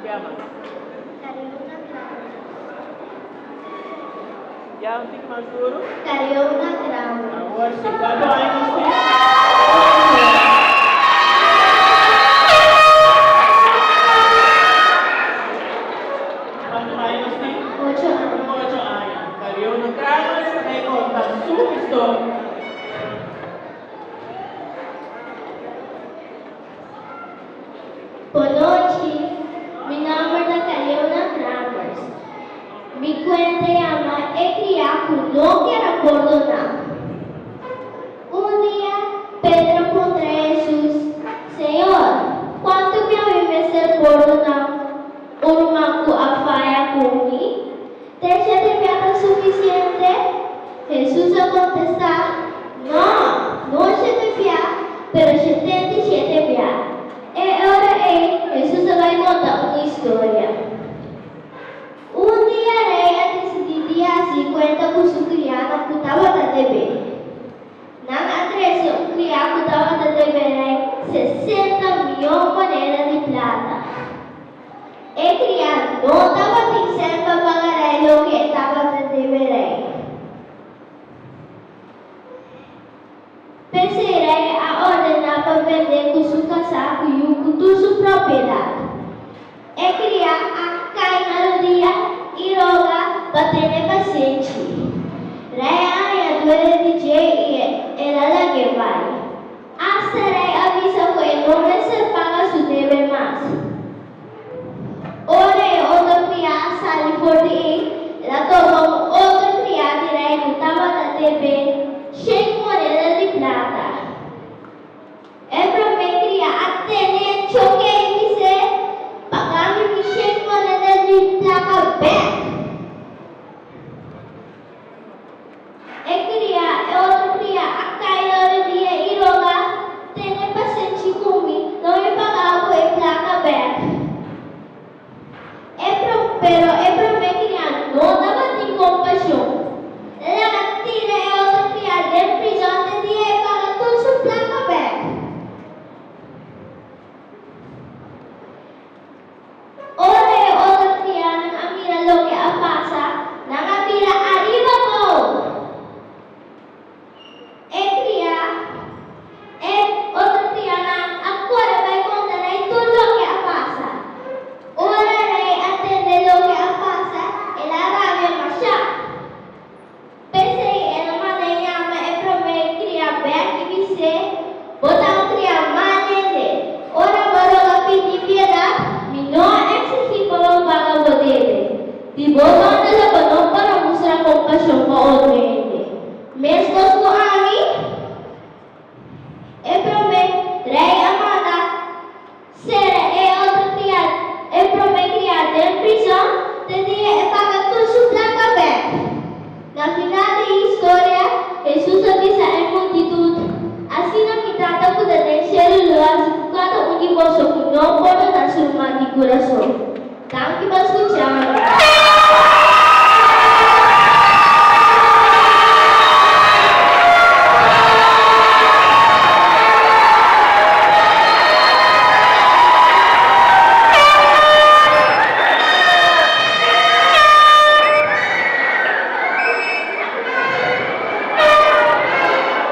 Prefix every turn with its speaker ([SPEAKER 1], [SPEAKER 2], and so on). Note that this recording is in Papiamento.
[SPEAKER 1] Biaha mas.
[SPEAKER 2] Cariona Kramer.
[SPEAKER 1] Ya un tiki mas duro.
[SPEAKER 2] Cariona Kramer.
[SPEAKER 1] Awor si. Cuanto aña nos tin? Cuanto aña nos tin?
[SPEAKER 2] Ocho aña.
[SPEAKER 1] Ocho aña. Cariona Kramer ta bay conta su historia.
[SPEAKER 2] Bonochi, mi nomber ta Cariona Kramers. Mi cuenta yama E Criá Cu No Kier A Pordoná. Un dia Pedro a puntra Hesus, Señor, cuantu bia mi mester pordoná un ruman cu a faya cu mi? Te shete bia ta suficiente? Hesus a contestá, No, no shete bia, pero 77 bia. E ora ei Hesus a bai conta un historia. Un dia rei a disidí di hasi kuenta ku su kriánan ku tabata deb'é. Nan a trese un kriá ku tabata debe rei 60 mion moneda di plata. E kriá no tabatin sèn pa paga rei loke e tabata debe rei. P'esei rei a ordená pa bend'é ku su kasá ku yu ku tur su propiedat. E kriá a kai na rodia i roga pa tene pasenshi. Rei a haña duele di dje i el a lag'é bai. Asta rei a bisa ku e no mester paga su debe mas. Ora e otro kriá a sali for di ei, el a topa un otro kriá di rei ku tabata deb'é shen moneda di plata. E promé kriá a tene e choke i bis'é, Paga mi mi shen moneda di plaka bèk. E kria, e otro kria a kai na rodia i roga, Tene pasenshi ku mi, lo mi paga bo e plaka bèk. E pro, pero e promé kria no tabatin kompashon. El a tira e otro kria den prizòn te dia e paga tur su plaka bèk. Ora e otro krianan a mira loke a pasa, nan a bira ariba abou. E kria, e otro krianan a kore bai konta rei tur loke a pasa. Ora rei a tende loke a pasa, el a rabia mashá. P'esei el a manda yama e promé kriá bèk i bis'é, Bo ta un kriá mal hende. Ora bo roga pidi piedat, mi no a eksigí pa bo paga bo debe. Di bo banda lo bo no por a mustra kompashon pa otro hende, meskos ku ami? E promé rei a manda sera e otro kriá, e promé kriá den prizòn te dia e paga tur su plaka bèk. Na final di e historia, Hesus a bisa e multitut, Asina mi Tata ku ta den shelu lo hasi ku kada un di boso ku no pordoná su ruman di kurason. Danki pa skucha.